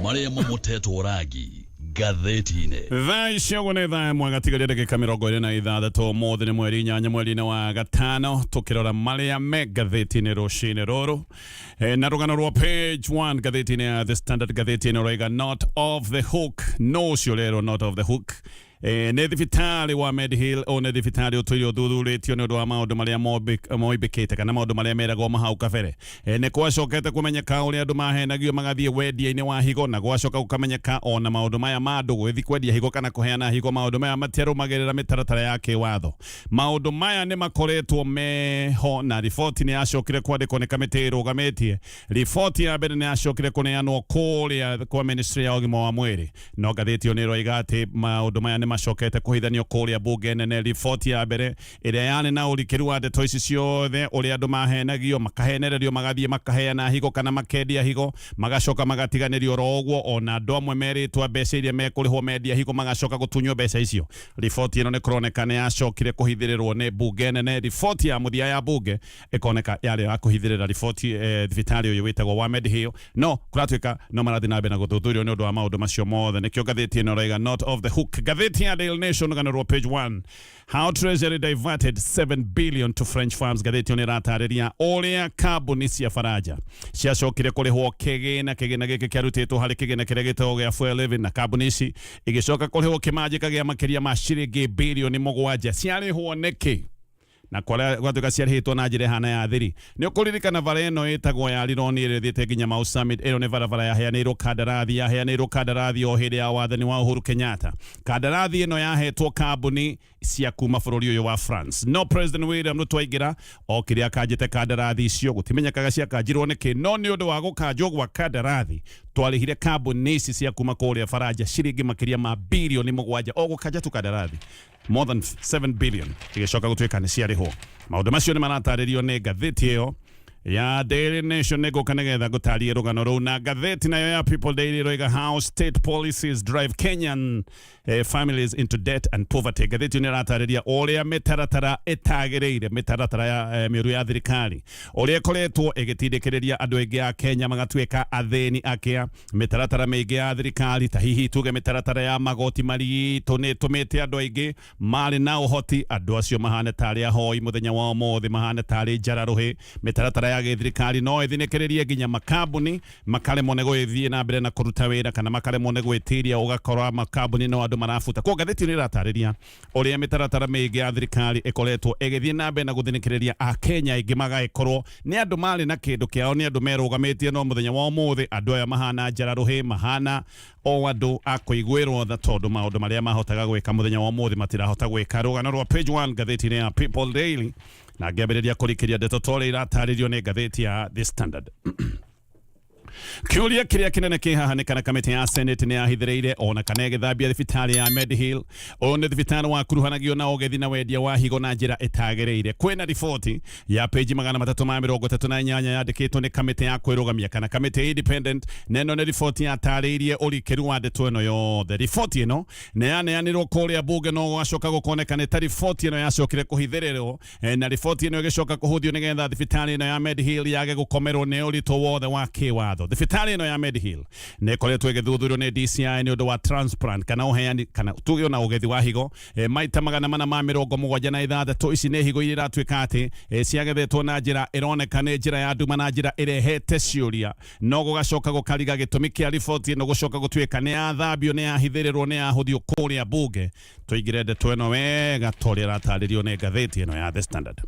Marĩa mamotetwo rangi ngathĩti-inĩ. Thaa ici ũguo nĩ thaa ĩmwe gatigaria ndagĩka 26. Ũmũthĩ nĩ mweri 8 mweri-inĩ wa gatano, tũkĩrora marĩa me ngathĩti-inĩ rũcinĩ rũrũ. Na rũgano rwa page 1 ngathĩti-inĩ ya The Standard, ngathĩti ĩno raiga "Not off the hook". No ũcio ũrerwo not off the hook nĩ thibitarĩ wa Medihill. Ũyũ nĩ thibitarĩ ũtũire ũthuthurĩtio nĩ ũndũ wa maũndũ marĩa moimbĩkĩte kana maũndũ marĩa meragwo mahau kabere. Nĩ gwacokete kũmenyeka ũrĩa andũ mahenagio magathiĩ wendia-inĩ wa higo, na gwacoka gũkamenyeka ona maũndũ maya ma andũ gũgĩthiĩ kwendia higo kana kũheana higo, maũndũ maya matiarũmagĩrĩra mĩtaratara ya kĩwatho. Maũndũ maya nĩ makoretwo meho, na riboti nĩ yacokire kwandĩkwo nĩ kamĩtĩ ĩrũgamĩtie. Riboti ya mbere nĩ yacokire kũneanwo kũrĩa kwa ministry ya ũgima wa mwĩrĩ, no ngathĩti ĩyo nĩ ĩroiga atĩ maũndũ maya nĩ macokete kũhithanio kũrĩa mbunge nene. Riboti ya mbere ĩrĩa yarĩ na ũrikĩru wa ndeto ici ciothe, ũrĩa andũ mahenagio, makahenererio magathiĩ makaheana higo kana makendia higo, magacoka magatiganĩrio oro ũguo, ona andũ amwe merĩtwo mbeca iria mekũrĩhwo mendia higo magacoka gũtunywo mbeca icio. Riboti ĩno nĩ kũroneka nĩ yacokire kũhithĩrĩrwo nĩ mbunge nene. Riboti ya mũthia ya mbunge ĩkoneka yarĩ ya kũhithĩrĩra riboti thibitarĩ ũyũ wĩtagwo wa Medihill, no kũratuĩka no marathiĩ na mbere na gũthuthurio nĩ ũndũ wa maũndũ macio mothe. Nĩkĩo ngathĩti ĩno ĩroiga "Not off the hook". Ngathĩti ya Daily Nation, rũgano rwa page 1, "How Treasury diverted 7 billion to French firms". Ngathĩti ĩyo nĩ ĩratarĩria ũrĩa kambuni cia Faranja ciacokire kũrĩhwo kĩgĩna. Kĩgĩna gĩkĩ kĩarutĩtwo harĩ kĩgĩna kĩrĩa gĩtagwo gĩa Fuel Levy, na kambuni ici igĩcoka kũrĩhwo kĩmanjĩka gĩa makĩria ma ciringi birioni 7. Ciarĩhwo nĩkĩ na gwatuĩka ciarĩhĩtwo na njĩra ĩhana ya thiri? Nĩ ũkũririkana bara ĩno ĩtagwo ya Rironi ĩrĩa ĩthiĩte nginya Mau Summit. Ĩyo nĩ barabara yaheanĩirwo kandarathi o hĩndĩ ya wathani wa Uhuru Kenyatta. Kandarathi ĩno yahetwo kambuni cia kuma bũrũri ũyũ wa France, no President William Ruto aingĩra okire akanjĩte kandarathi icio. Gũtimenyekaga ciakanjirwo nĩkĩ, no nĩ ũndũ wa gũkanjwo gwa kandarathi twarĩhire kambuni ici cia kuma kũrĩa Faranja ciringi makĩria ma birioni 7 o gũkanja tu kandarathi, more than 7 billion, igĩcoka gũtuĩka nĩ ciarĩhwo. Maũndũ macio nĩ maratarĩrio nĩ ngathĩti ĩyo ya Daily Nation. Nĩ ngũka nĩgetha ngũtarie rũgano rũu. Na ngathĩti nayo ya People Daily ĩroiga "How state policies drive Kenyan families into debt and poverty". Ngathĩti ĩyo nĩ ĩratarĩria ũrĩa mĩtaratara ĩtagĩrĩire, mĩtaratara ya mĩũru ya thirikari, ũrĩa ĩkoretwo ĩgĩtindĩkĩrĩria andũ aingĩ a Kenya magatuĩka athĩni akĩa. Mĩtaratara mĩingĩ ya thirikari, ta hihi tuge mĩtaratara ya magoti maritũ, nĩ ĩtũmĩte andũ aingĩ marĩ na ũhoti, andũ acio mahane tarĩ ahoi mũthenya wa ũmũthĩ, mahane tarĩ njara rũhĩ. Mĩtaratara ya gĩthirikari no ĩthinĩkĩrĩrie nginya makambuni makaremwo nĩ gũgĩthiĩ na mbere na kũruta wĩra kana makaremwo nĩ gwĩtiria, ũgakora makambuni no andũ marabuta. Kwa ngathĩti nĩ ĩratarĩria ũrĩa mĩtaratara mĩingĩ ya thirikari ĩkoretwo ĩgĩthiĩ na mbere na gũthinĩkĩrĩria Akenya aingĩ magagĩkorwo nĩ andũ marĩ na kĩndũ kĩao, nĩ andũ merũgamĩtie, no mũthenya wa ũmũthĩ andũ aya mahana njara rũhĩ, mahana o andũ a kũiguĩrwo tha, tondũ maũndũ marĩa mahotaga gwĩka mũthenya wa ũmũthĩ matirahota gwĩka. Rũgano rwa page 1 ngathĩti-inĩ ya People Daily. Na ngĩambĩrĩria kũrikĩria ndeto ta ũrĩa iratarĩrio nĩ ngathĩti ya The Standard, kĩũria kĩrĩa kĩnene kĩ haha nĩ kana kamĩtĩ ya Senate nĩ yahithĩrĩire ona kana ĩgĩthambia thibitarĩ ya Medihill. Ũyũ nĩ thibitarĩ wakuruhanagio na ũgethi na wendia wa higo na njĩra ĩtagĩrĩire. Kwĩna riboti ya peji 338 yandĩkĩtwo nĩ kamĩtĩ ya kwĩrũgamia kana kamĩtĩ independent, na ĩno nĩ riboti yatarĩirie ũrikĩru wa ndeto ĩno yothe. Riboti ĩno nĩ yaneanirwo kũrĩa mbunge, no gwacoka gũkoneka nĩ ta riboti ĩno yacokire kũhithĩrĩrwo, na riboti ĩno ĩgĩcoka kũhũthio nĩgetha thibitarĩ ĩno ya Medihill yage gũkomerwo nĩ ũritũ wothe wa kĩwatho. Thibitarĩ ĩno ya Medihill nĩ ĩkoretwo ĩgĩthuthurio nĩ DCI nĩ ũndũ wa transplant kana ũheani kana tuge ona ũgethi wa higo maita 476. Ici nĩ higo iria iratuĩka atĩ ciagethetwo na njĩra ĩroneka nĩ njĩra ya nduma na njĩra ĩrehete ciũria, no gũgacoka gũkariga gĩtũmi kĩa riboti ĩno gũcoka gũtuĩka nĩ yathambio, nĩ yahithĩrĩrwo, nĩ yahũthio kũrĩa mbunge. Tũingĩre ndeto ĩno wega ta ũrĩa ĩratarĩrio nĩ ngathĩti ĩno ya The Standard.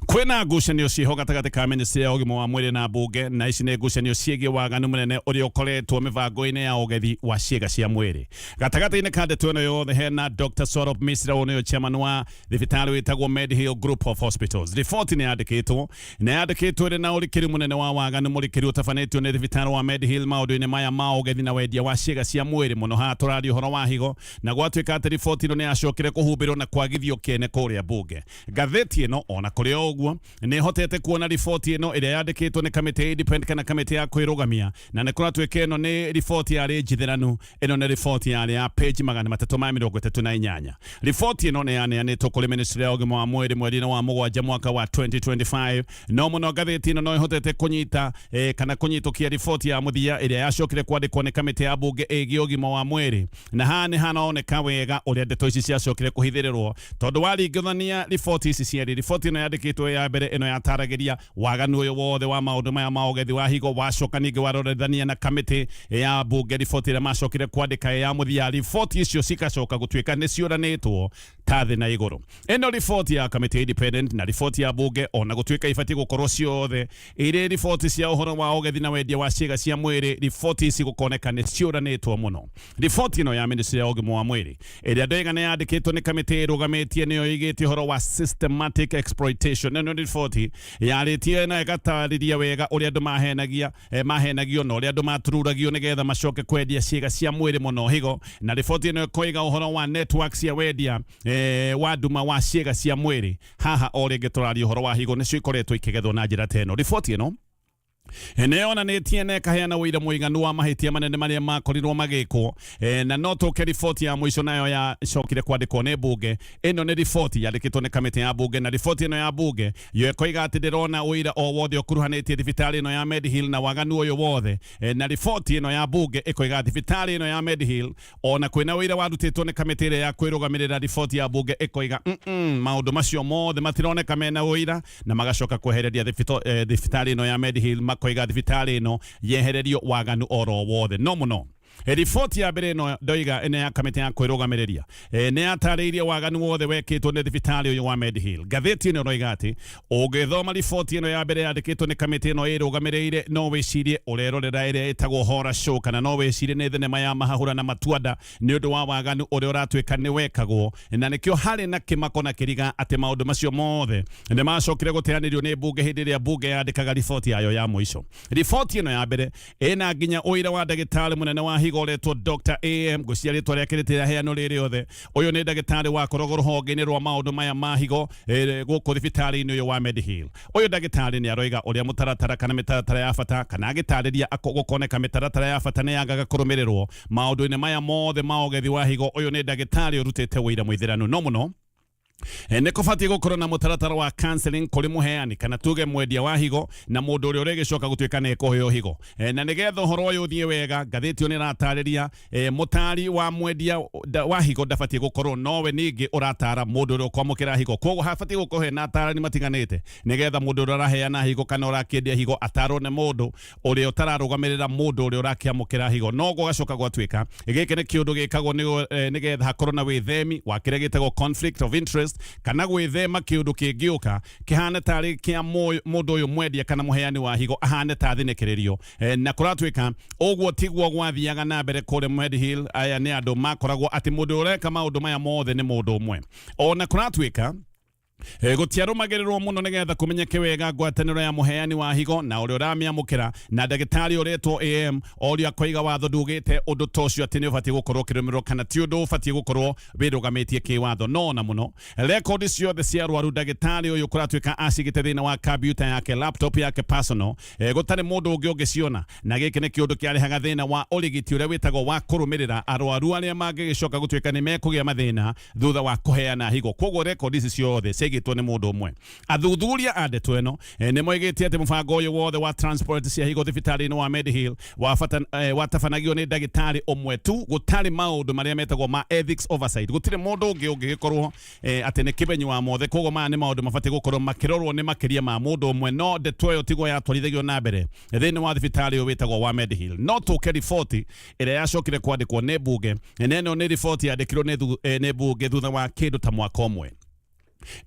Kwĩna ngucanio ciĩho gatagatĩ ka ministry ya ũgima wa mwĩrĩ na mbunge, na ici nĩ ngucanio ciĩgiĩ waganu mũnene ũrĩa ũkoretwo mĩbango-inĩ ya ũgethi wa ciĩga cia mwĩrĩ. Gatagatĩ-inĩ ka ndeto ĩno yothe hena Dr. Swarup Misra, ũyũ nĩwe chairman wa thibitarĩ wĩtagwo Medihill Group of Hospitals. Riboti nĩ yandĩkĩtwo na yandĩkĩtwo ĩrĩ na ũrikĩru mũnene wa waganu mũrikĩru ũtabanĩtio nĩ thibitarĩ wa Medihill maũndũ-inĩ maya ma ũgethi na wendia wa ciĩga cia mwĩrĩ, mũno haha tũraria ũhoro wa higo, na gwatuĩka atĩ riboti ĩno nĩ yacokire kũhumbĩrwo na kwagithio kĩene kũrĩa mbunge. Ngathĩti ĩno ona Ona kũrĩ o ũguo, nĩ hotete kuona riboti ĩno ĩrĩa yandĩkĩtwo nĩ kamĩtĩ independent kana kamĩtĩ ya kwĩrũgamia, na nĩ kũratuĩka ĩno nĩ riboti yarĩ njithĩranu. Ĩno nĩ riboti yarĩ ya page 338. Riboti ĩno nĩ yaneanĩtwo kũrĩ ministry ya ũgima wa mwĩrĩ mweri-inĩ wa mũgwanja mwaka wa 2025. No mũno ngathĩti ĩno no ĩhotete kũnyita kana kũnyitũkia riboti ya mũthia ĩrĩa yacokire kwandĩkwo nĩ kamĩtĩ ya bunge ĩgiĩ ũgima wa mwĩrĩ, na haha nĩ hanaoneka wega ũrĩa ndeto ici ciacokire kũhithĩrĩrwo, tondũ waringithania riboti ici cierĩ, riboti ĩno yandĩkĩtwo ya mbere ĩno yataragĩria waganu ũyũ wothe wa maũndũ maya ma ũgethi wa higo, wacoka ningĩ warorethania na kamĩtĩ ya bunge riboti ĩrĩa macokire kwandĩka ya mũthia, riboti icio cikacoka gũtuĩka nĩ ciũranĩtwo ta thĩ na igũrũ. Ĩno riboti ya kamĩtĩ independent na riboti ya bunge, ona gũtuĩka ibatiĩ gũkorwo ciothe irĩ riboti cia ũhoro wa ũgethi na wendia wa ciĩga cia mwĩrĩ, riboti ici gũkoneka nĩ ciũranĩtwo mũno. Riboti ĩno ya ministry ya ũgima wa mwĩrĩ ĩrĩa ndoiga nĩ yandĩkĩtwo nĩ kamĩtĩ ĩrũgamĩtie nĩyo ĩigĩte ũhoro wa systematic exploitation. Ĩno nĩ riboti yarĩtie na ĩgatarĩria wega ũrĩa andũ mahenagia, mahenagio na ũrĩa andũ matururagio nĩgetha macoke kwendia ciĩga cia mwĩrĩ, mũno higo. Na riboti ĩno ĩkoiga ũhoro wa network cia wendia wa nduma wa ciĩga cia mwĩrĩ. Haha o rĩngĩ tũraria ũhoro wa higo nĩcio ikoretwo ikĩgethwo na njĩra ta ĩno. Riboti ĩno nĩyonanĩtie na ĩkaheana ũira mũiganu wa mahĩtia manene marĩa makorirwo magĩkwo. Na no tũke riboti ya mũico, nayo yacokire kwandĩkwo nĩ mbunge. Ĩno nĩ riboti yandĩkĩtwo nĩ kamĩtĩ ya mbunge, na riboti ĩno ya mbunge yo ĩkoiga atĩ ndĩrona ũira o wothe ũkuruhanĩtie thibitarĩ ĩno ya Medihill na waganu ũyũ wothe. Na riboti ĩno ya mbunge ĩkoiga thibitarĩ ĩno ya Medihill, ona kwĩna ũira warutĩtwo nĩ kamĩtĩ ĩrĩa ya kwĩrũgamĩrĩra, riboti ya mbunge ĩkoiga maũndũ macio mothe matironeka mena ũira, na magacoka kwehereria thibitarĩ ĩno ya Medihill, makoiga thibitarĩ ĩno yehererio waganu oro wothe. No mũno riboti ya mbere ĩno ndoiga ĩno ya kamĩtĩ ya kwĩrũgamĩrĩria nĩ yatarĩirie waganu wothe wekĩtwo nĩ thibitarĩ ũyũ wa Medihill. Ngathĩti ĩno ĩroiga atĩ ũngĩthoma riboti ĩno ya mbere yandĩkĩtwo nĩ kamĩtĩ ĩno ĩrũgamĩrĩire, no wĩcirie ũrerorera ĩrĩa ĩtagwo horror show, kana no wĩcirie nĩ thenema ya mahahũra na matuanda, nĩ ũndũ wa waganu ũrĩa ũratuĩka nĩ wekagwo. Na nĩkĩo harĩ na kĩmako na kĩriga atĩ maũndũ macio mothe nĩ macokire gũteanĩrio nĩ mbunge hĩndĩ ĩrĩa mbunge yandĩkaga riboti yayo ya mũico. Riboti ĩno ya mbere ĩna nginya ũira wa ndagĩtarĩ mũnene wa higo ũretwo Dr. AM, ngwĩciria rĩtwa rĩake rĩtiraheanwo rĩ rĩothe. Ũyũ nĩ ndagĩtarĩ wakoragwo rũhonge-inĩ rwa maũndũ maya ma higo gũkũ thibitarĩ-inĩ ũyũ wa Medihill. Ũyũ ndagĩtarĩ nĩ aroiga ũrĩa mũtaratara kana mĩtaratara ya bata, kana agĩtarĩria gũkoneka mĩtaratara ya bata nĩ yagaga kũrũmĩrĩrwo maũndũ-inĩ maya mothe ma ũgethi wa higo. Ũyũ nĩ ndagĩtarĩ ũrutĩte ũira mũithĩranu. No mũno nĩ kũbatiĩ gũkorwo na mũtaratara wa counseling kũrĩ mũheani, kana tuge mwendia wa higo, na mũndũ ũrĩa ũrĩgĩcoka gũtuĩka nĩ ekũheo higo. Na nĩgetha ũhoro ũyũ ũthiĩ wega, ngathĩti ĩyo nĩ ĩratarĩria mũtari wa mwendia wa higo ndabatiĩ gũkorwo nowe ningĩ ũratara mũndũ ũrĩa ũkwamũkĩra higo. Koguo habatiĩ gũkorwo hena atarani matiganĩte, nĩgetha mũndũ ũrĩa ũraheana higo kana ũrakĩendia higo atarwo nĩ mũndũ ũrĩa ũtararũgamĩrĩra mũndũ ũrĩa ũrakĩamũkĩra higo. No gũgacoka gwatuĩka gĩkĩ nĩ kĩũndũ gĩkagwo nĩgetha hakorwo na wĩthemi wa kĩrĩa gĩtagwo conflict of interest, kana gwĩthema kĩũndũ kĩngĩũka kĩhane tarĩ kĩa mũndũ ũyũ mwendia kana mũheani wa higo ahane ta thinĩkĩrĩrio. Na kũratuĩka ũguo tiguo gwathiaga na mbere kũrĩa Medihill. Aya nĩ andũ makoragwo atĩ mũndũ ũreka maũndũ maya mothe nĩ mũndũ ũmwe. Ona kũratuĩka gũtiarũmagĩrĩrwo mũno nĩgetha kũmenyeke wega ngwatanĩro ya mũheani wa higo na ũrĩa ũramĩamũkĩra, na ndagĩtarĩ ũretwo AM orio akoiga watho ndugĩte ũndũ ta ũcio atĩ nĩ ũbatiĩ gũkorwo ũkĩrũmĩrĩrwo, kana ti ũndũ ũbatiĩ gũkorwo wĩrũgamĩtie kĩwatho. No na mũno rekondi ciothe cia arwaru ndagĩtarĩ ũyũ kũratuĩka acigĩte thĩinĩ wa kambiuta yake, laptop yake personal, gũtarĩ mũndũ ũngĩ ũngĩciona. Na gĩkĩ nĩ kĩũndũ kĩarehaga thĩna wa ũrigiti ũrĩa wĩtagwo wa kũrũmĩrĩra arwaru arĩa mangĩgĩcoka gũtuĩka nĩ mekũgĩa mathĩna thutha wa kũheana higo. Koguo rekondi ici ciothe ciaigĩtwo nĩ mũndũ ũmwe. Athuthuria a ndeto ĩno nĩ moigĩte atĩ mũbango ũyũ wothe wa transport cia higo thibitarĩ-inĩ wa Medihill watabanagio nĩ ndagĩtarĩ ũmwe tu, gũtarĩ maũndũ marĩa metagwo ma ethics oversight, gũtirĩ mũndũ ũngĩ ũngĩgĩkorwo atĩ nĩ kĩbenyi wa mothe. Koguo maya nĩ maũndũ mabatiĩ gũkorwo makĩrorwo nĩ makĩria ma mũndũ ũmwe, no ndeto ĩyo tiguo yatwarithagio na mbere thĩinĩ wa thibitarĩ ũyũ wĩtagwo wa Medihill. No tũke riboti ĩrĩa yacokire kwandĩkwo nĩ mbunge, na ĩno nĩ riboti yandĩkirwo nĩ mbunge thutha wa kĩndũ ta mwaka ũmwe.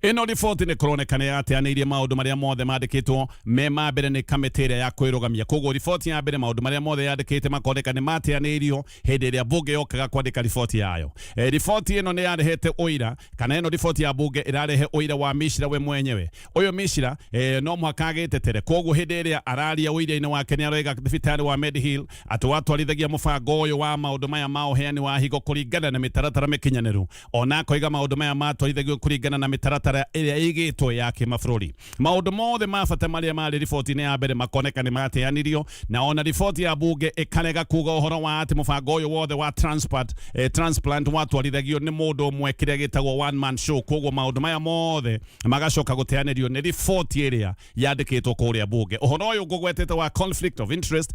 Ĩno riboti nĩ kũroneka nĩ yateanĩirie maũndũ marĩa mothe mandĩkĩtwo me ma mbere nĩ kamĩtĩ ĩrĩa ya kwĩrũgamia. Koguo riboti ya mbere, maũndũ marĩa mothe yandĩkĩte makoneka nĩ mateanĩirio hĩndĩ ĩrĩa mbunge yokaga kwandĩka riboti yayo. Riboti ĩno nĩ yarehete ũira, kana ĩno riboti ya mbunge ĩrarehe ũira wa Mishra we mwenyewe. Ũyũ Mishra no mũhaka agĩtetere. Koguo hĩndĩ ĩrĩa araria ũira-inĩ wake, nĩ aroiga thibitarĩ wa Medihill atĩ watwarithagia mũbango ũyũ wa maũndũ maya ma ũheani wa higo kũringana na mĩtaratara mĩkinyanĩru. Ona akoiga maũndũ maya matwarithagio kũringana na mĩtaratara mĩtaratara ĩrĩa ĩigĩtwo ya kĩmabũrũri. Maũndũ mothe ma bata marĩa marĩ riboti-inĩ ya mbere makoneka nĩ mateanĩrio, na ona riboti ya bunge ĩkarega kuga ũhoro wa atĩ mũbango ũyũ wothe wa transplant watwarithagio nĩ mũndũ ũmwe, kĩrĩa gĩtagwo one man show. Koguo maũndũ maya mothe magacoka gũteanĩrio nĩ riboti ĩrĩa yandĩkĩtwo kũrĩa bunge. Ũhoro ũyũ ngũgwetete wa conflict of interest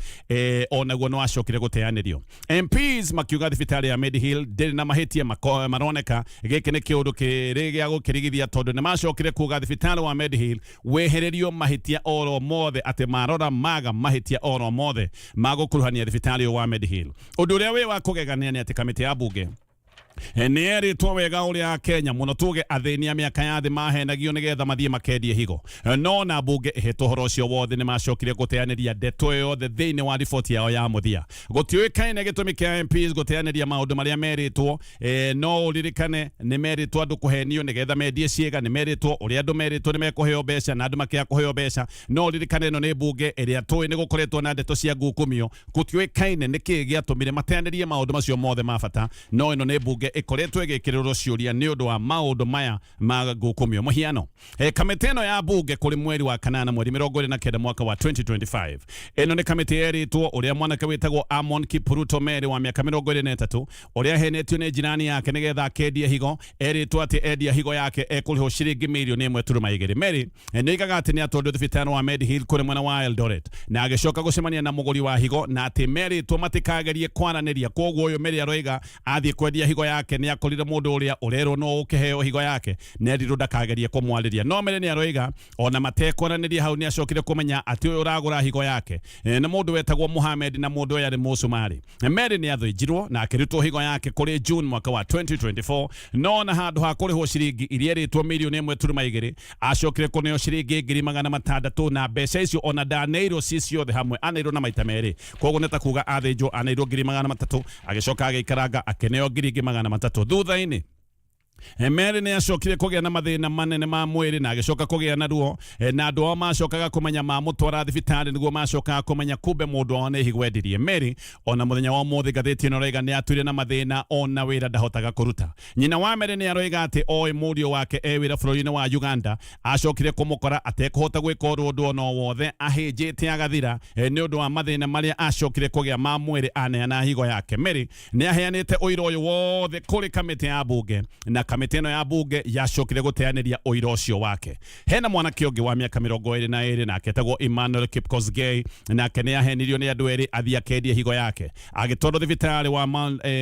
onaguo nĩ wacokire gũteanĩrio. MPs makiuga thibitarĩ ya Medihill ndĩrĩ na mahĩtia maroneka. Gĩkĩ nĩ kĩũndũ kĩrĩ gĩa gũkĩrigithia, tondũ nĩ macokire kuga thibitarĩ wa Medihill wehererio mahĩtia oro mothe, atĩ marora maga mahĩtia oro mothe magũkuruhania thibitarĩ ũyũ wa Medihill. Ũndũ ũrĩa wĩ wa kũgegania nĩ atĩ kamĩtĩ ya bunge nĩ erĩtwo wega ũrĩa Kenya mũno tuge athĩni a mĩaka ya thĩ mahenagio nĩgetha mathiĩ makendie higo, no na bunge ĩhetwo ũhoro ũcio wothe nĩ macokire gũteanĩria ndeto ĩyo yothe thĩinĩ wa riboti yao ya mũthia. Gũtiũĩkaine gĩtũmi kĩa MPs gũteanĩria maũndũ marĩa merĩtwo. No ũririkane nĩ merĩtwo andũ kũhenio nĩgetha mendie ciĩga, nĩ merĩtwo ũrĩa andũ merĩtwo nĩ mekũheo mbeca na andũ makĩaga kũheo mbeca. No ũririkane ĩno nĩ bunge ĩrĩa tũĩ nĩ gũkoretwo na ndeto cia ngukumio. Gũtiũĩkaine nĩkĩĩ gĩatũmire mateanĩrie maũndũ macio mothe ma bata, no ĩno nĩ bunge ĩkoretwo ĩgĩkĩrĩrwo ciũria nĩ ũndũ wa maũndũ maya ma ngukumio. Mũhiano, kamĩtĩ ĩno ya bunge kũrĩ mweri wa kanana mweri 29 mwaka wa 2025, ĩno nĩ kamĩtĩ yerĩtwo ũrĩa mwanake wĩtagwo Amon Kipruto Mary wa mĩaka 23, ũrĩa ahenetio nĩ jirani yake nĩgetha akendie higo, erĩtwo atĩ endia higo yake ekũrĩhwo ciringi mirioni 1.2. Mary nĩ oigaga atĩ nĩ atwarirwo thibitarĩ wa Medihill kũrĩ mwena wa Eldoret na agĩcoka gũcemania na mũgũri wa higo, na atĩ merĩtwo matikagerie kwaranĩria. Koguo ũyũ Mary aroiga athiĩ kwendia higo yake nĩ akorire mũndũ ũrĩa ũrerwo no ũkĩheo higo yake na erirwo ndakagerie kũmwarĩria. No Mary nĩ aroiga ona matekwaranĩria hau nĩ acokire kũmenya atĩ ũyũ ũragũra higo yake nĩ mũndũ wetagwo Mohamed, na mũndũ ũyũ arĩ Mũcumarĩ. Mary nĩ athĩnjirwo na akĩrutwo higo yake kũrĩ June mwaka wa 2024, no na handũ ha kũrĩhwo ciringi iria erĩtwo mirioni 1.2, acokire kũneo ciringi 600,000, na mbeca icio ona ndaneirwo ci ciothe hamwe, aneirwo na maita merĩ. Koguo nĩ ta kuga athĩnjwo aneirwo 300,000, agĩcoka agĩikaranga akĩneo ngiri ingĩ 300 thutha-inĩ. Mary nĩ acokire kũgĩa na mathĩna manene ma mwĩrĩ na agĩcoka kũgĩa na ruo, na andũ ao macokaga kũmenya mamũtwara thibitarĩ nĩguo macokaga kũmenya kumbe mũndũ wao nĩ higo endirie. Mary ona mũthenya wa ũmũthĩ ngathĩti ĩno ĩroiga nĩ atũire na mathĩna, ona wĩra ndahotaga kũruta. Nyina wa Mary nĩ aroiga atĩ oĩ mũriũ wake e wĩra bũrũri-inĩ wa Uganda, acokire kũmũkora atekũhota gwĩka ũndũ ona wothe, ahĩnjĩte agathira nĩ ũndũ wa mathĩna marĩa acokire kũgĩa ma mwĩrĩ aneana higo yake. Mary nĩ aheanĩte ũira ũyũ wothe kũrĩ kamĩtĩ ya bunge, na kamĩtĩ ĩno ya bunge yacokire gũteanĩria ũira ũcio wake. Hena mwanake ũngĩ wa mĩaka 22, nake etagwo Emmanuel Kipkosgei, nake nĩ ahenirio nĩ andũ erĩ athiĩ akendie higo yake, agĩtwarwo thibitarĩ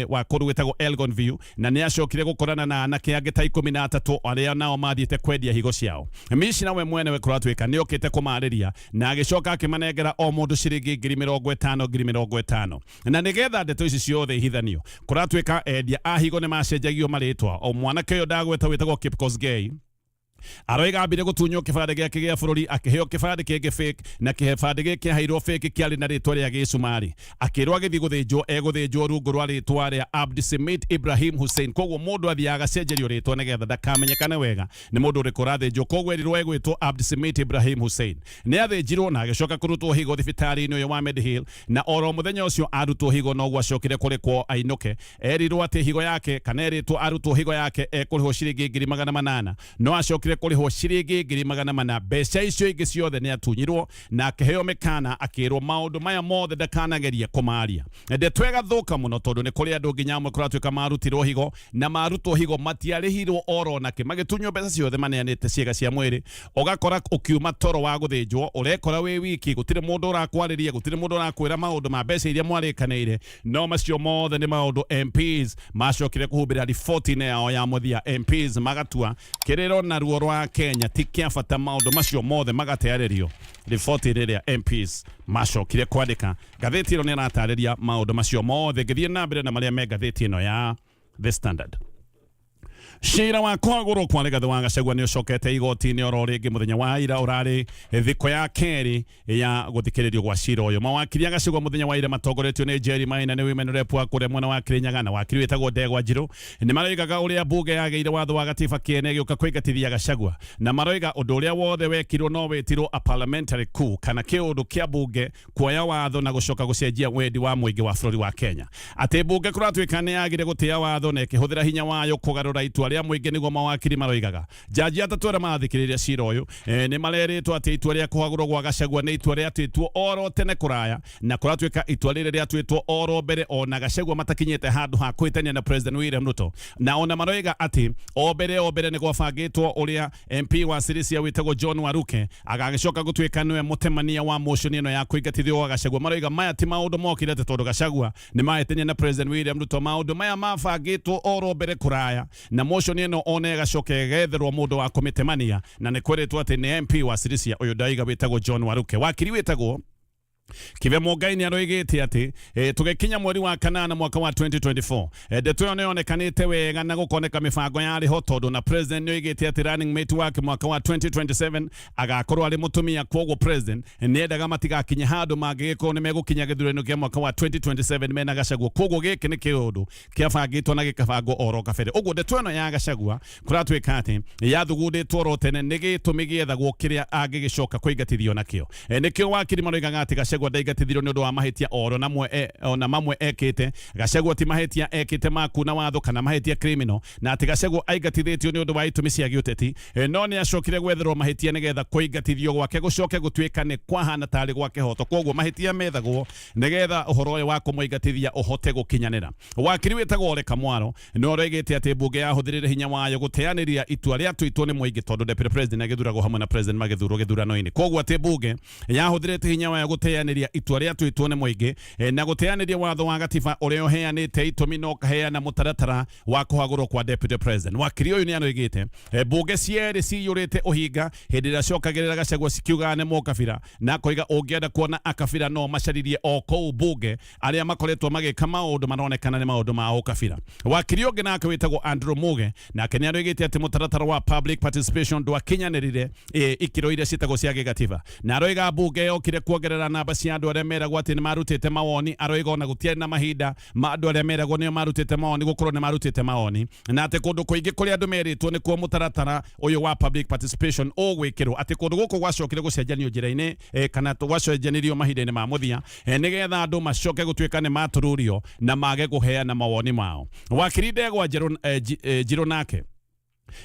wa kũndũ gwĩtagwo Elgon View, na nĩ acokire gũkorana na anake angĩ ta 13 arĩa nao mathiĩte kwendia higo ciao. Mishina we mwenewe kũratuĩka nĩ okĩte kũmarĩria na agĩcoka akĩmanengera o mũndũ ciringi 50,000 50,000, na nĩgetha ndeto ici ciothe ihithanio. Kũratuĩka endia a higo nĩ macenjagio marĩtwa. O mwanake ũyũ ndagweta wĩtagwo Kipkosgei aroiga ambire gũtunywo kĩbandĩ gĩake gĩa bũrũri, akĩheo kĩbandĩ kĩngĩ fake, na kĩbandĩ gĩkĩ aheirwo fake kĩarĩ na rĩtwa rĩa gĩcumarĩ. Akĩrwo agĩthiĩ gũthĩnjwo egũthĩnjwo rungu rwa rĩtwa rĩa Abdisamid Ibrahim Hussein. Koguo mũndũ athiaga agacenjerio rĩtwa nĩgetha ndakamenyekane wega nĩ mũndũ ũrĩkũ ũrathĩnjwo. Koguo erirwo egwĩtwo Abdisamid Ibrahim Hussein. Nĩ athĩnjirwo na agĩcoka kũrutwo higo thibitarĩ-inĩ ũyũ wa Medihill, na oro mũthenya ũcio arutwo higo noguo acokire kũrekwo ainũke. Erirwo atĩ higo yake, kana erĩtwo arutwo higo yake ekũrĩhwo ciringi 800,000, no acokire kũrĩhwo ciringi 400,000. Mbeca icio ingĩ ciothe nĩ atunyirwo, na akĩheo mĩkana akĩrwo maũndũ maya mothe ndakanagerie kũmaria. Ndeto ĩgathũka mũno tondũ nĩ kũrĩ andũ nginya amwe kũratuĩka marutirwo higo, na marutwo higo matiarĩhirwo oro nakĩ, magĩtunywo mbeca ciothe maneanĩte ciĩga cia mwĩrĩ. Ũgakora ũkiuma toro wa gũthĩnjwo ũrekora wĩ wiki, gũtirĩ mũndũ ũrakwarĩria, gũtirĩ mũndũ ũrakwĩra maũndũ ma mbeca iria mwarĩkanĩire. No macio mothe nĩ maũndũ MPs macokire kũhumbĩra riboti-inĩ yao ya mũthia. MPs magatua kĩrĩro na ruo rwa Kenya ti kĩa bata, maũndũ macio mothe magatearĩrio riboti rĩrĩa MPs macokire kwandĩka. Ngathĩti ĩno nĩ ĩratarĩria maũndũ macio mothe. Ngĩthiĩ na mbere na marĩa me ngathĩti ĩno ya The Standard, cira wa kwagũrwo kwa Rigathĩ wa Gachagua nĩ ũcokete igoti-inĩ oro rĩngĩ mũthenya wa ira. Ũrarĩ thikũ ya kerĩ ya gũthikĩrĩrio gwa cira ũyũ. Mawakiri a Gachagua mũthenya wa ira matongoretio nĩ Jerry Maina, nĩ women rep wa kũrĩa mwena wa Kirinyaga, na wakiri wĩtagwo Ndegwa Njirũ, nĩ maroigaga ũrĩa bunge yagĩire watho wa gatiba kĩene gĩũka kũingatithia Gachagua, na maroiga ũndũ ũrĩa wothe wekirwo no wĩtirwo a parliamentary coup, kana kĩũndũ kĩa bunge kuoya watho na gũcoka gũcenjia wendi wa mũingĩ wa bũrũri wa Kenya, atĩ bunge kũratuĩka nĩ yagire gũtĩa watho na ĩkĩhũthĩra hinya wayo kũgarũra itua. Itua rĩa mũingĩ nĩguo mawakiri maroigaga. Jaji atatũ arĩa marathikĩrĩria cira ũyũ nĩ marerĩtwo atĩ itua rĩa kũhagũrwo gwa Gachagua nĩ itua rĩatuĩtwo oro tene kũraya, na kũratuĩka itua rĩrĩ rĩatuĩtwo oro mbere ona Gachagua matakinyĩte handũ ha kũhĩtania na President William Ruto. Na ona maroiga atĩ o mbere nĩ gwabangĩtwo ũrĩa MP wa Sirisia wĩtagwo John Waruke agagĩcoka gũtuĩka nĩwe mũtemania wa motion ĩno ya kũingatithio gwa Gachagua. Maroiga maya ti maũndũ mokire atĩ tondũ Gachagua nĩ mahĩtania na President William Ruto. Maũndũ maya mabangĩtwo oro mbere kũraya, na motion ĩno ona ĩgacoka ĩgetherwo mũndũ wa kũmĩtemania, na nĩ kwĩrĩtwo atĩ nĩ MP wa Sirisia ũyũ ndaiga wĩtagwo John Waruke. Wakiri wĩtagwo Kibe Mũngai nĩ aroigĩte atĩ tũgĩkinya mweri wa kanana mwaka wa 2024, ndeto ĩyo nĩ yonekanĩte wega na gũkoneka mĩbango yarĩ ho, tondũ na president nĩ oigĩte atĩ running mate wake mwaka wa 2027 agakorwo arĩ mũtumia. Kwoguo president nĩ endaga matigakinye handũ mangĩgĩkorwo nĩ megũkinya gĩthurano kĩa mwaka wa 2027 mena Gachagua. Kwoguo gĩkĩ nĩ kĩũndũ kĩabangĩtwo na gĩkabangwo oro kabere. Ũguo ndeto ĩno ya Gachagua kũratuĩka atĩ yathugundĩtwo oro tene, nĩ gĩtũmi gĩethagwo kĩrĩa angĩgĩcoka kũingatithio nakĩo. Nĩkĩo wakiri maroigaga atĩ Gachagua ndaingatithirio nĩ ũndũ wa mahĩtia oro namwe ona mamwe ekĩte. Gachagua ti mahĩtia ekĩte ma kuna watho kana mahĩtia criminal, na atĩ Gachagua aingatithĩtio nĩ ũndũ wa itũmi cia gĩũteti, no nĩ acokire gwetherwo mahĩtia nĩgetha kũingatithio gwake gũcoke gũtuĩka nĩ kwahana tarĩ gwa kĩhoto. Koguo mahĩtia methagwo nĩgetha ũhoro ũyũ wa kũmũingatithia ũhote gũkinyanĩra. Wakiri wĩtagwo Ole Kamwaro nĩ ũroigĩte atĩ mbunge yahũthĩrire hinya wayo gũteanĩria itua rĩatuĩtwo nĩ mũingĩ, tondũ deputy president agĩthuragwo hamwe na president magĩthurwo gĩthurano-inĩ. Koguo atĩ mbunge yahũthĩrĩte hinya wayo gũteanĩria itua rĩatuĩtwo nĩ mũingĩ, na gũteanĩria watho wa gatiba ũrĩa ũheanĩte itũmi na ũkaheana mũtaratara wa kũhagũrwo kwa deputy president. Wakiri ũyũ nĩ aroigĩte mbunge cierĩ ciyũrĩte ũhinga hĩndĩ ĩrĩa ciokagĩrĩra Gachagua cikiugaga nĩ mũkabira, na akoiga ũngĩenda kuona akabira no macaririe o kũu mbunge arĩa makoretwo magĩka maũndũ maronekana nĩ maũndũ ma ũkabira. Wakiri ũngĩ nake wĩtagwo Andrew Muge nake nĩ aroigĩte atĩ mũtaratara wa public participation ndwakinyanĩrire ikĩro iria ciĩtagwo cia gĩgatiba, na aroiga mbunge yokire kuongerera namba cia andũ arĩa meragwo atĩ nĩ marutĩte mawoni. Aroiga ona gũtiarĩ na mahinda ma andũ arĩa meragwo nĩo marutĩte mawoni gũkorwo nĩ marutĩte mawoni, na atĩ kũndũ kũingĩ kũrĩa andũ merĩtwo nĩkuo mũtaratara ũyũ wa public participation ũgwĩkĩrwo, atĩ kũndũ gũkũ gwacokire gũcenjanio njĩra-inĩ, kana gwacenjanirio mahinda-inĩ ma mũthia, nĩgetha andũ macoke gũtuĩka nĩ matururio na mage kũheana mawoni mao. Wakiri Ndegwa Njerũ, Njirũ nake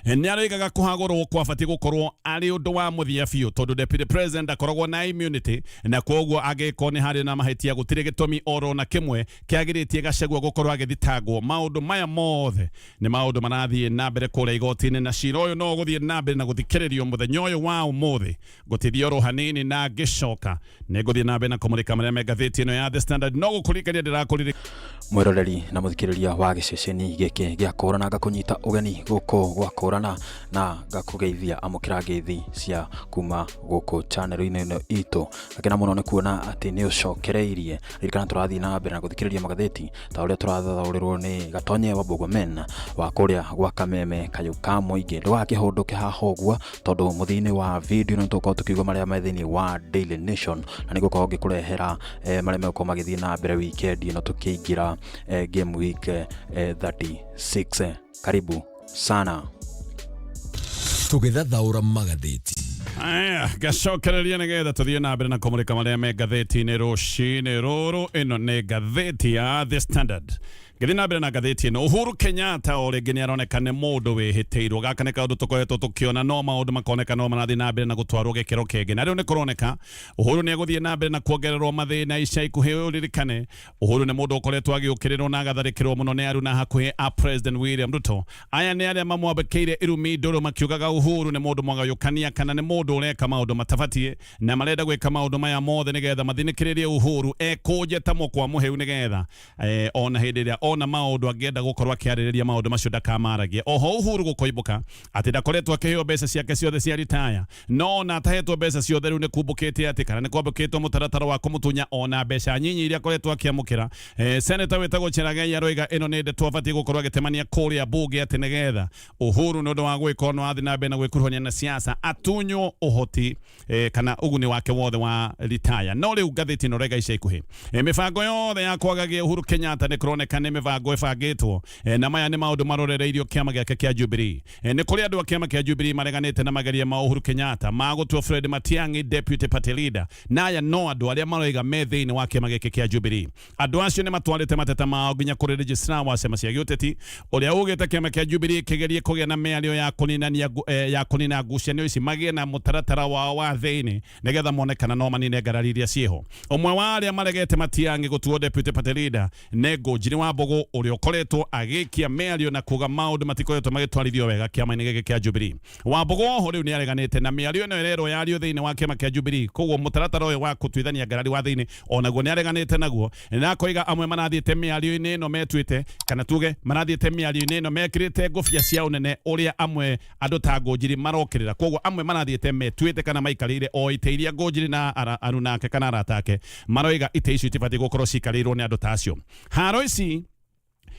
nĩ aroigaga kũhagũrwo kwabatiĩ gũkorwo arĩ ũndũ wa mũthia biũ, tondũ deputy president akoragwo na immunity, na koguo angĩkorwo nĩ harĩ na mahĩtia gũtirĩ gĩtũmi oro na kĩmwe kĩagĩrĩtie Gachagua gũkorwo agĩthitangwo. Maũndũ maya mothe nĩ maũndũ marathiĩ na mbere kũrĩa igoti-inĩ, na cira ũyũ no ũgũthiĩ na mbere na gũthikĩrĩrio mũthenya ũyũ wa ũmũthĩ. Ngũtithia oro hanini, na ngĩcoka nĩ ngũthiĩ na mbere na kũmũrĩka marĩa me ngathĩti ĩno ya The Standard, no gũkũririkania ndĩrakũririkania. Mwĩroreri na mũthikĩrĩria wa gĩceceni gĩkĩ gĩa Kũrana, ngakũnyita ũgeni gũkũ gwa Kũrana na ngakũgeithia. Amũkĩra ngeithi cia kuma gũkũ channel-inĩ ĩno itũ. Ngakena mũno nĩ kuona atĩ nĩ ũcokereirie. Ririkana tũrathiĩ na mbere na gũthikĩrĩria magathĩti ta ũrĩa tũrathathaũrĩrwo nĩ Gatonye wa Bogomen wa kũrĩa gwa Kameme kayũ ka mũingĩ. Ndũgakĩhũndũke haha ũguo, tondũ mũthia-inĩ wa video nĩ tũgũkorwo tũkĩigua marĩa me thĩinĩ wa Daily Nation, na nĩ ngũkorwo ngĩkũrehera marĩa megũkorwo magĩthiĩ na mbere weekend ĩno tũkĩingĩra game week 36. Karibu sana. Tũgĩthathaũra magathĩti. Aya, ngacokereria nĩgetha tũthiĩ na mbere na kũmũrĩka marĩa me ngathĩti-inĩ rũcinĩ rũrũ. Ĩno nĩ ngathĩti ya The Standard. Ngĩthiĩ na mbere na ngathĩti ĩno, Uhuru Kenyatta o rĩngĩ nĩ aroneka nĩ mũndũ wĩhĩtĩirwo. Gaka nĩ kaũndũ tũkoretwo tũkĩona, no maũndũ makoneka no marathiĩ na mbere na gũtwarwo gĩkĩro kĩngĩ, na rĩu nĩ kũroneka Uhuru nĩ egũthiĩ na mbere na kuongererwo mathĩna ica ikuhĩ. Ũririkane Uhuru nĩ mũndũ ũkoretwo agĩũkĩrĩrwo na agatharĩkĩrwo mũno nĩ aruna hakuhĩ a President William Ruto. Aya nĩ arĩa mamwambĩkĩire irumi ndũrũ makiugaga Uhuru nĩ mũndũ mwagayũkania kana nĩ mũndũ ũreka maũndũ matabatiĩ, na marenda gwĩka maũndũ maya mothe nĩgetha mathinĩkĩrĩrie Uhuru ekũnje ta mũkwa mũhĩu, nĩgetha ona hĩndĩ ĩrĩa ona maũndũ angĩenda gũkorwo akĩarĩrĩria maũndũ macio ndakamaragie. Oho Uhuru gũkoimbũka atĩ ndakoretwo akĩheo mbeca ciake ciothe cia ritaya, no ona atahetwo mbeca ciothe, rĩu nĩ kumbũkĩte atĩ kana nĩ kwambũkĩtwo mũtaratara wa kũmũtunya ona mbeca nyinyi iria akoretwo akĩamũkĩra. Senator wĩtagwo Cherargei aroiga ĩno nĩ ndeto abatiĩ gũkorwo agĩtemania kũrĩa mbunge, atĩ nĩgetha Uhuru nĩ ũndũ wa gwĩka no athiĩ na mbere na gwĩkuruhania na siasa atunywo ũhoti, kana ũguni wake wothe wa ritaya. No rĩu ngathĩti ĩno rega ica ikuhĩ, mĩbango yothe ya kwagagia Uhuru Kenyatta nĩ kũroneka nĩ mĩbango ĩbangĩtwo, na maya nĩ maũndũ marorereirio kĩama gĩake kĩa Jubilee. Nĩ kũrĩ andũ a kĩama kĩa Jubilee mareganĩte na mageria ma Uhuru Kenyatta ma gũtua Fred Matiang'i deputy party leader, na aya no andũ arĩa maroiga me thĩinĩ wa kĩama gĩkĩ kĩa Jubilee. Andũ acio nĩ matwarĩte mateta mao nginya kũrĩ registrar wa ciama cia gĩũteti, ũrĩa ugĩte kĩama kĩa Jubilee kĩgerie kũgĩa na mĩario ya kũninania ya kũnina ngucanio ici, magĩe na mũtaratara wao wa thĩinĩ nĩgetha mone kana no manine ngarari iria ciĩho. Ũmwe wa arĩa maregete Matiang'i gũtuo deputy party leader nĩ Ngũnjiri wa Mbũgũ, ũrĩa ũkoretwo agĩkia mĩario na kuga maũndũ matikoretwo magĩtwarithio wega kĩama-inĩ gĩkĩ kĩa Jubilee. Wambũgũ oho rĩu nĩ areganĩte na mĩario ĩno ĩrerwo yario thĩinĩ wa kĩama kĩa Jubilee, koguo mũtaratara ũyũ wa gũtuithania ngarari wa thĩinĩ onaguo nĩ areganĩte naguo, na akoiga amwe marathiĩte mĩario-inĩ ĩno metuĩte, kana tuge marathiĩte mĩario-inĩ ĩno mekĩrĩte ngũbia cia ũnene ũrĩa amwe andũ ta Ngũnjiri marokĩrĩra. Koguo amwe marathiĩte metuĩte kana maikarĩire o itĩ iria Ngũnjiri na aruna ake kana arata ake maroiga itĩ icio itibatiĩ gũkorwo cikarĩirwo nĩ andũ ta acio. Haro ici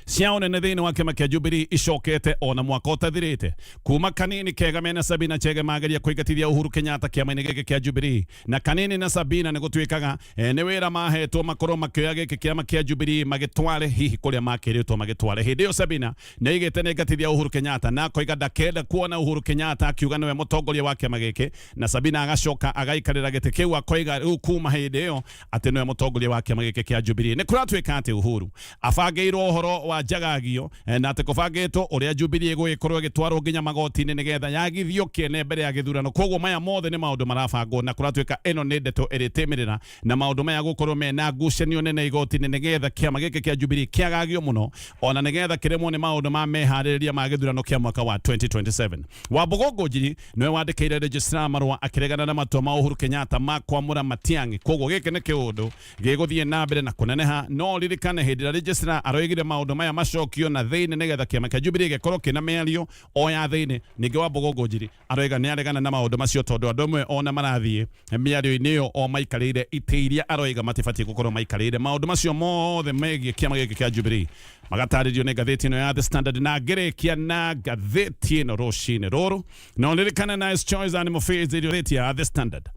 cia ũnene thĩinĩ wa kĩama kĩa Jubilee icokete ona mwaka ũtathirĩte kuma Kanini Kega mena Sabina Chege mageria kũingatithia Uhuru Kenyatta kĩama-inĩ gĩkĩ kĩa Jubilee. Na Kanini na Sabina nĩ gũtuĩkaga nĩ wĩra mahetwo makorwo makĩoya gĩkĩ kĩama kĩa Jubilee magĩtware hihi kũrĩa makĩrĩtwo magĩtware. Hĩndĩ ĩyo Sabina nĩ aigĩte nĩ ngatithia Uhuru Kenyatta, na akoiga ndakenda kuona Uhuru Kenyatta akiuga nĩwe mũtongoria wa kĩama gĩkĩ, na Sabina agacoka agaikarĩra gĩtĩ kĩu, akoiga rĩu kuma hĩndĩ ĩyo atĩ nĩwe mũtongoria wa kĩama gĩkĩ kĩa Jubilee. Nĩ kũratuĩka atĩ Uhuru abangĩirwo ũhoro wa njagagio, na atĩ kũbangĩtwo ũrĩa Jubilee ĩgũgĩkorwo ĩgĩtwarwo nginya magoti-inĩ nĩgetha yagithio kĩene mbere ya gĩthurano. Koguo maya mothe nĩ maũndũ marabangwo, na kũratuĩka ĩno nĩ ndeto ĩrĩtĩmĩrĩra na maũndũ maya gũkorwo mena ngucanio nene igoti-inĩ nĩgetha kĩama gĩkĩ kĩa Jubilee kĩagagio mũno, ona nĩgetha kĩremwo nĩ maũndũ ma meharĩrĩria ma gĩthurano kĩa mwaka wa 2027. Wambũgũ Ngũnjiri nĩwe wandĩkĩire registrar marũa akĩregana na matua ma Uhuru Kenyatta ma kwamũra Matiang'i. Koguo gĩkĩ nĩ kĩũndũ gĩgũthiĩ na mbere na kũneneha. No ririkane hĩndĩ ĩrĩa registrar aroigire maũndũ maya macokio na thĩinĩ nĩgetha kĩama kĩa Jubilee gĩkorwo kĩna mĩario o ya thĩinĩ. Ningĩ Wambũgũ Ngũnjiri aroiga nĩ aregana na maũndũ macio, tondũ andũ amwe ona marathiĩ mĩario-inĩ ĩyo o maikarĩire itĩ iria aroiga matibatiĩ gũkorwo maikarĩire. Maũndũ macio mothe megiĩ kĩama gĩkĩ kĩa Jubilee magatarĩrio nĩ ngathĩti ĩno ya The Standard. Na ngĩrĩkia na ngathĩti ĩno rũcinĩ rũrũ, no ririkane Nice Choice Animal Feeds, irio ya The Standard.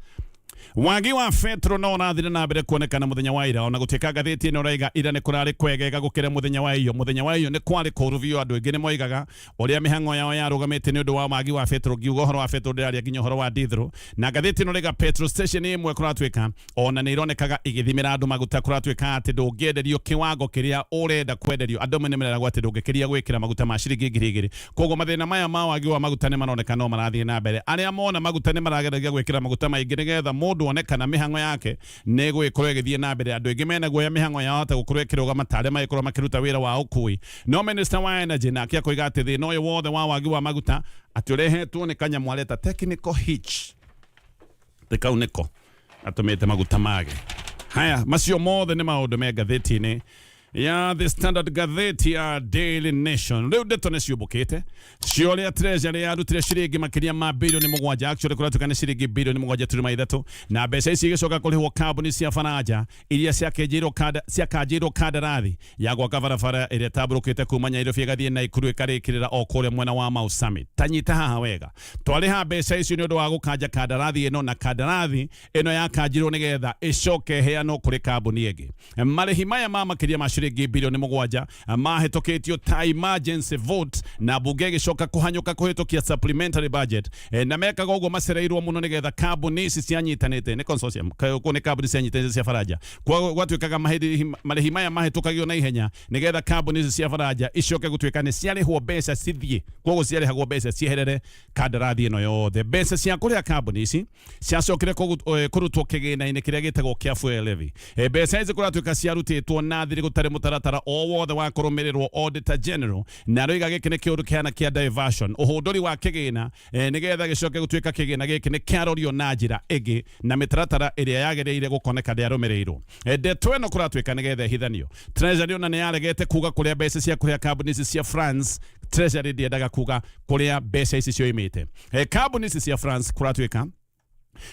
Wagi wa betro no ũrathire na mbere kuonekana mũthenya wa ira, ona gũtuĩka ngathĩti ĩno ĩraiga ira nĩ kũrarĩ kwegega gũkĩra mũthenya wa iyo. Mũthenya wa iyo nĩ kwarĩ kũũru biũ, andũ aingĩ nĩ moigaga ũrĩa mĩhang'o yao yarũgamĩte nĩ ũndũ wa wagi wa betro. Ngiuga ũhoro wa betro ndĩraria nginya ũhoro wa dithro. Na ngathĩti ĩno ĩraiga petrol station ĩmwe kũratuĩka ona nĩ ironekaga igĩthimĩra andũ maguta. Kũratuĩka atĩ ndũngĩenderio kĩwango kĩrĩa ũrenda kwenderio. Andũ amwe nĩ meragwo atĩ ndũngĩkĩria gwĩkĩra maguta ma ciringi 2000. Koguo mathĩna maya ma wagi wa maguta nĩ maroneka no marathiĩ na mbere. Arĩa mona maguta nĩ marageragia gwĩkĩra maguta maingĩ nĩgetha mũndũ one kana mĩhang'o yake nĩ ĩgũgĩkorwo ĩgĩthiĩ na mbere. Andũ aingĩ mena guoya mĩhang'o yao hota gũkorwo ĩkĩrũgama ta arĩa magĩkorwo makĩruta wĩra wa ũkui. No minister wa energy nake akoiga atĩ thĩna ũyũ wothe wa wagi wa maguta atĩ ũrehetwo nĩ kanyamũ areta technical hitch, thĩ kau nĩko atũmĩte maguta mage. Haya, macio mothe nĩ maũndũ me ngathĩti-inĩ ya The Standard. Ngathĩti ya Daily Nation, rĩu ndeto nĩ ciũmbũkĩte cia ũrĩa Treasury yarutire ciringi makĩria ma 7 bilioni, actually kũratuĩka nĩ ciringi 7.3 bilioni, na mbeca ici igĩcoka kũrĩhwo kambuni cia Faranja iria ciakanjĩirwo kandarathi ya gwaka barabara ĩrĩa ĩtambũrũkĩte kuma Nyairobi ĩgathiĩ Naikuru ĩkarĩkĩrĩra o kũrĩa mwena wa Mau Summit. Tanyita haha wega, twarĩha mbeca icio nĩ ũndũ wa gũkanja kandarathi ĩno, na kandarathi ĩno yakanjirwo nĩgetha ĩcoke ĩheanwo kũrĩ kambuni ĩngĩ. Marĩhi maya ma makĩria ma ciringi 7 bilioni mahĩtũkĩtio ta emergency vote, na mbunge ĩgĩcoka kũhanyũka kũhĩtũkia supplementary budget, na mekaga ũguo macereirwo mũno nĩgetha kambuni ici cianyitanĩte nĩ consortium, kũu nĩ kambuni cianyitanĩte cia Faranja. Gwatuĩkaga marĩhi maya mahĩtũkagio na ihenya nĩgetha kambuni ici cia Faranja icoke gũtuĩka nĩ ciarĩhwo mbeca cithiĩ. Koguo ciarĩhagwo mbeca cieherere kandarathi ĩno yothe. Mbeca cia kũrĩha kambuni ici ciacokire kũrutwo kĩgĩna-inĩ kĩrĩa gĩtagwo kĩa fuel levy. Mbeca ici kũratuĩka ciarutĩtwo na thiri gũtarĩ mũtaratara o wothe wa kũrũmĩrĩrwo. Auditor General na aroiga gĩkĩ nĩ kĩũndũ kĩhana kĩa diversion, ũhũndũri wa kĩgĩna, nĩgetha gĩcoke gũtuĩka kĩgĩna gĩkĩ nĩ kĩarorio na njĩra ĩngĩ na mĩtaratara ĩrĩa yagĩrĩire gũkoneka ndĩarũmĩrĩirwo. Ndeto ĩno kũratuĩka nĩgetha ĩhithanio, Treasury ona nĩ yaregete kuga kũrĩa mbeca cia kũrĩha kambuni ici cia France. Treasury ndĩendaga kuga kũrĩa mbeca ici cioimĩte. Kambuni ici cia France kũratuĩka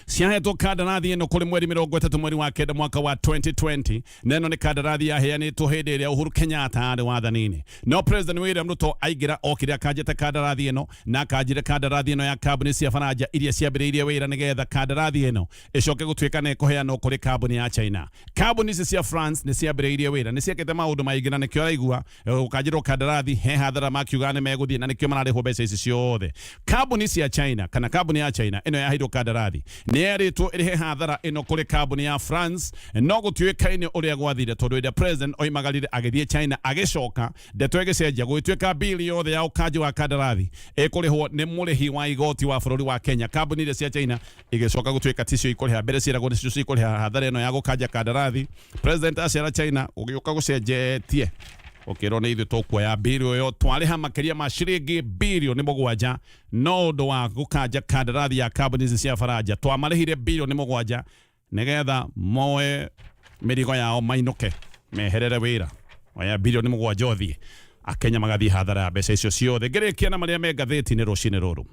Ciahetwo kandarathi ĩno kũrĩ mweri 30 mweri wa 9 mwaka wa 2020, na ĩno nĩ kandarathi yaheanĩtwo hĩndĩ ĩrĩa Uhuru Kenyatta arĩ wathani-inĩ. No President William Ruto aingĩra okire akanjĩte kandarathi ĩno, na akanjire kandarathi ĩno ya kambuni cia Faranja iria ciambĩrĩirie wĩra nĩgetha kandarathi ĩno ĩcoke gũtuĩka nĩ ĩkũheanwo kũrĩ kambuni ya China. Kambuni ici cia France nĩ ciambĩrĩirie wĩra, nĩ ciekĩte maũndũ maingĩ, na nĩkĩo araigua gũkanjĩrwo kandarathi he hathara makiuga nĩ megũthiĩ, na nĩkĩo mararĩhwo mbeca ici ciothe. Kambuni cia China kana kambuni ya China ĩno yaheirwo kandarathi nĩ yerĩtwo ĩrĩhe hathara ĩno kũrĩ kambuni ya France, no gũtiũĩkaine ũrĩa gwathire, tondũ ĩrĩa president oimagarire agĩthiĩ China agĩcoka ndeto ĩgĩcenjia gũgĩtuĩka bili yothe ya ũkanji wa kandarathi ĩkũrĩhwo nĩ mũrĩhi wa igoti wa bũrũri wa Kenya. Kambuni iria cia China igĩcoka gũtuĩka ticio ikũrĩha, mbere ciĩragwo nĩcio cikũrĩha hathara ĩno ya gũkanja kandarathi. President acera China ũgĩũka gũcenjetie ũkĩrwo nĩ ithuĩ tũkuoya bili ĩyo, twarĩha makĩria ma ciringi 7 bilioni no ũndũ wa gũkanja kandarathi ya kambuni ici cia Faranja. Twamarĩhire 7 bilioni nĩgetha moe mĩrigo yao mainũke meherere wĩra. Oya 7 bilioni ũthiĩ, Akenya magathiĩ hathara ya mbeca icio ciothe. Ngĩrĩkia na marĩa me ngathĩti-inĩ rũcinĩ rũrũ,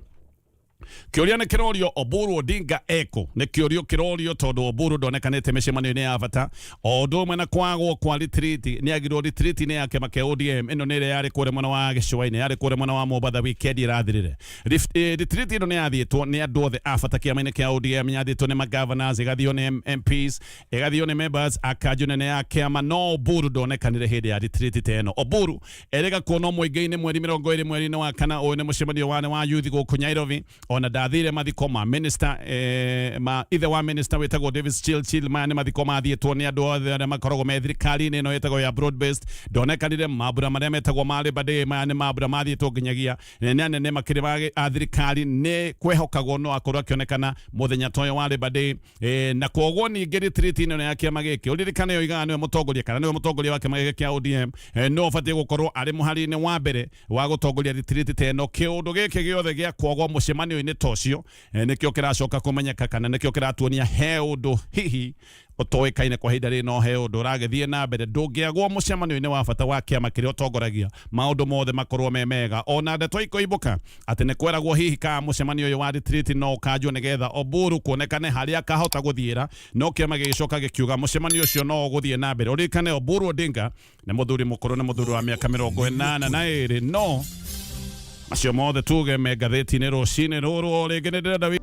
kĩũria nĩ kĩrorio, Oburu Odinga eko? Nĩ kĩũrio kĩrorio tondũ Oburu ndonekanĩte mĩcemanio-inĩ ya bata, o ũndũ ũmwe na kwagwo kwa retreat. Nĩ agirwo retreat-inĩ ya kĩama kĩa ODM. Ĩno nĩ ĩrĩa yarĩ kũrĩa mwena wa gĩcũa-inĩ, yarĩ kũrĩa mwena wa Mombatha weekend ĩrathirire. Retreat ĩno nĩ yathiĩtwo nĩ andũ othe a bata kĩama-inĩ kĩa ODM, yathiĩtwo nĩ magovernors, ĩgathio nĩ MPs, ĩgathio nĩ members a kanjũ nene ya kĩama, no Oburu ndonekanire hĩndĩ ya retreat ta ĩno. Oburu erĩga kuonwo mũingĩ-inĩ mweri 20 mweri-inĩ wa 4. Ũyũ nĩ mũcemanio wa wa youth gũkũ Nairobi. Ona ndathire mathiko ma minister, ma ithe wa minister wĩtagwo Davis Chirchir. Maya nĩ mathiko mathiĩtwo nĩ andũ othe arĩa makoragwo me thirikari-inĩ ĩno ĩtagwo ya broad based. Ndonekanire mambura marĩa metagwo ma Labor Day. Maya nĩ mambura mathiĩtwo nginyagia nĩ anene makĩrĩ a thirikari, nĩ kwehokagwo no akorwo akĩonekana mũthenya ta ũyũ wa Labor Day. Na kwoguo ningĩ retreat ĩno ya kĩama gĩkĩ, ũririkane oigaga nĩwe mũtongoria kana nĩwe mũtongoria wa kĩama gĩkĩ kĩa ODM, no ũbatiĩ gũkorwo arĩ mũhari-inĩ wa mbere wa gũtongoria retreat ta ĩno. Kĩũndũ gĩkĩ gĩothe gĩa kwagwo mũcemanio-inĩ ta ũcio, nĩkĩo kĩracoka kũmenyeka kana nĩkĩo kĩratuonia he ũndũ hihi ũtoĩkaine kwa ihinda rĩrĩ, no he ũndũ ũragĩthiĩ na mbere. Ndũngĩagwo mũcemanio-inĩ wa bata wa kĩama kĩrĩa ũtongoragia, maũndũ mothe makorwo me mega. Ona ndeto ikoimbũka atĩ nĩ kweragwo hihi ka mũcemanio ũyũ wa retreat no ũkanjwo nĩgetha Oburu kuonekane harĩa akahota gũthiĩra, no kĩama gĩgĩcoka gĩkiuga mũcemanio ũcio no ũgũthiĩ na mbere. Ũririkane Oburu Odinga nĩ mũthuri mũkũrũ, nĩ mũthuri wa mĩaka 82. No macio mothe tuge me ngathĩti-inĩ rũcinĩ rũrũ. O rĩngĩ nĩ ndĩrenda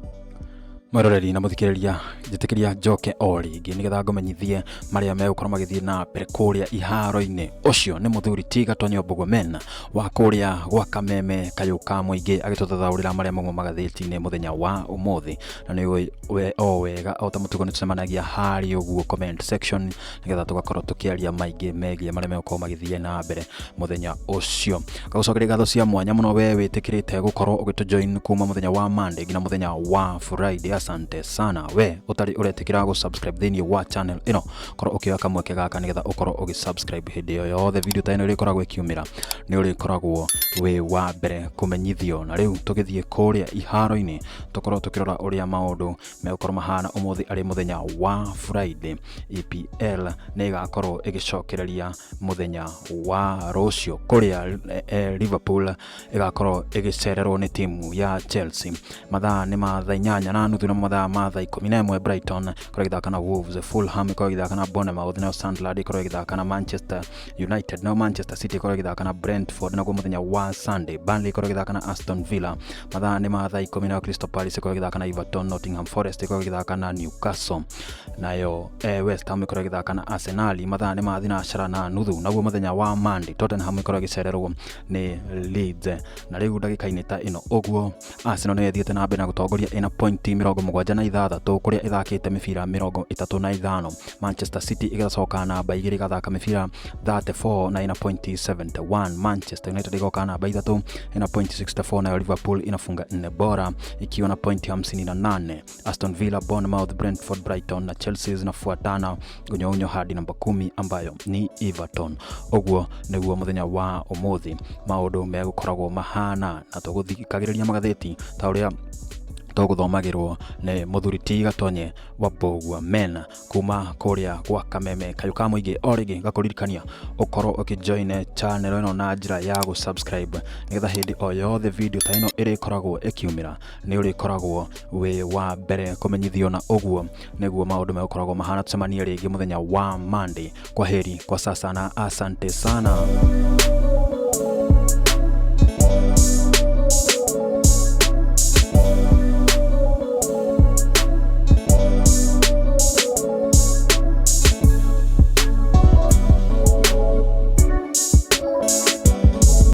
Mwĩroreri na mũthikĩrĩria, njĩtĩkĩria njoke o rĩngĩ nĩgetha ngũmenyithie marĩa megũkorwo magĩthiĩ na mbere kũrĩa iharo-inĩ. Ũcio nĩ mũthuri ti Gatonyo Mbũgũmen wa kũrĩa gwa Kameme kayũ ka mũingĩ agĩtũthathaũrĩra marĩa mauma magathĩti-inĩ mũthenya wa ũmũthĩ. Na nĩ we o wega, o ta mũtugo, nĩ tũcemanagia harĩa ũguo comment section nĩgetha tũgakorwo tũkĩaria maingĩ megiĩ marĩa megũkorwo magĩthiĩ na mbere mũthenya ũcio. Ngagũcokeria ngatho cia mwanya mũno we wĩtĩkĩrĩte gũkorwo ũgĩtũjoin kuma mũthenya wa Monday nginya mũthenya wa Friday. Asante sana. We ũtarĩ ũretĩkĩra gũ-subscribe thĩinĩ wa channel ĩno, korwo ũkĩoya kamweke gaka nĩgetha ũkorwo ũgĩ-subscribe. Hĩndĩ ĩyo yothe video ta ĩno ĩrĩkoragwo ĩkiumĩra, nĩ ũrĩkoragwo wĩ wa mbere kũmenyithio. Na rĩu tũgĩthiĩ kũrĩa iharo-inĩ, tũkorwo tũkĩrora ũrĩa maũndũ megũkorwo mahana ũmũthĩ arĩ mũthenya wa Friday. EPL nĩ ĩgakorwo ĩgĩcokereria mũthenya wa rũciũ, kũrĩa Liverpool ĩgakorwo ĩgĩcererwo nĩ timu ya Chelsea. Mathaa nĩ ma thaa 8:30, na mathaa ma thaa 11 Brighton ĩkorwo ĩgĩthaka na Wolves, Fulham ĩkorwo ĩgĩthaka na Bournemouth, nayo Sunderland ĩkorwo ĩgĩthaka na Manchester United, nayo Manchester City ĩkorwo ĩgĩthaka na Brentford. Naguo mũthenya wa Sunday, Burnley ĩkorwo ĩgĩthaka na Aston Villa. Mathaa nĩ ma thaa 10, nayo Crystal Palace ĩkorwo ĩgĩthaka na Everton, Nottingham Forest ĩkorwo ĩgĩthaka na Newcastle, nayo West Ham ĩkorwo ĩgĩthaka na Arsenal. Mathaa nĩ ma 6:30. Naguo mũthenya wa Monday, Tottenham ĩkorwo ĩgĩcererwo nĩ Leeds. Na rĩu ndagĩka-inĩ ta ĩno ũguo, Arsenal nĩyo ĩthiĩte na mbere na gũtongoria ĩna pointi 76, kũrĩa ĩthakĩte mĩbira 35. Manchester City ĩgacoka namba 2, ĩgathaka mĩbira 34 na ĩna pointi 71. Manchester United ĩgoka namba 3, ĩna pointi 64, nayo Liverpool inafunga nne bora ikiwa na pointi 58. Aston Villa, Bournemouth, Brentford, Brighton na Chelsea zinafuatana unyo hadi namba 10 ambayo ni Everton. Ũguo nĩguo mũthenya wa ũmũthĩ maũndũ megũkoragwo mahana, na tũgũthikagĩrĩria magathĩti ta ũrĩa tũgũthomagĩrwo nĩ mũthuri ti Gatonye wa Mbũgua Men kuma kũrĩa gwa Kameme kayũ ka mũingĩ. O rĩngĩ ngakũririkania ũkorwo ũkĩjoin channel ĩno na njĩra ya gũ subscribe nĩgetha hĩndĩ o yothe video ta ĩno ĩrĩkoragwo ĩkiumĩra nĩ ũrĩkoragwo wĩ wa mbere kũmenyithio, na ũguo nĩguo maũndũ megũkoragwo mahana. Tũcemanie rĩngĩ mũthenya wa Monday. Kwa heri kwa sasa na asante sana.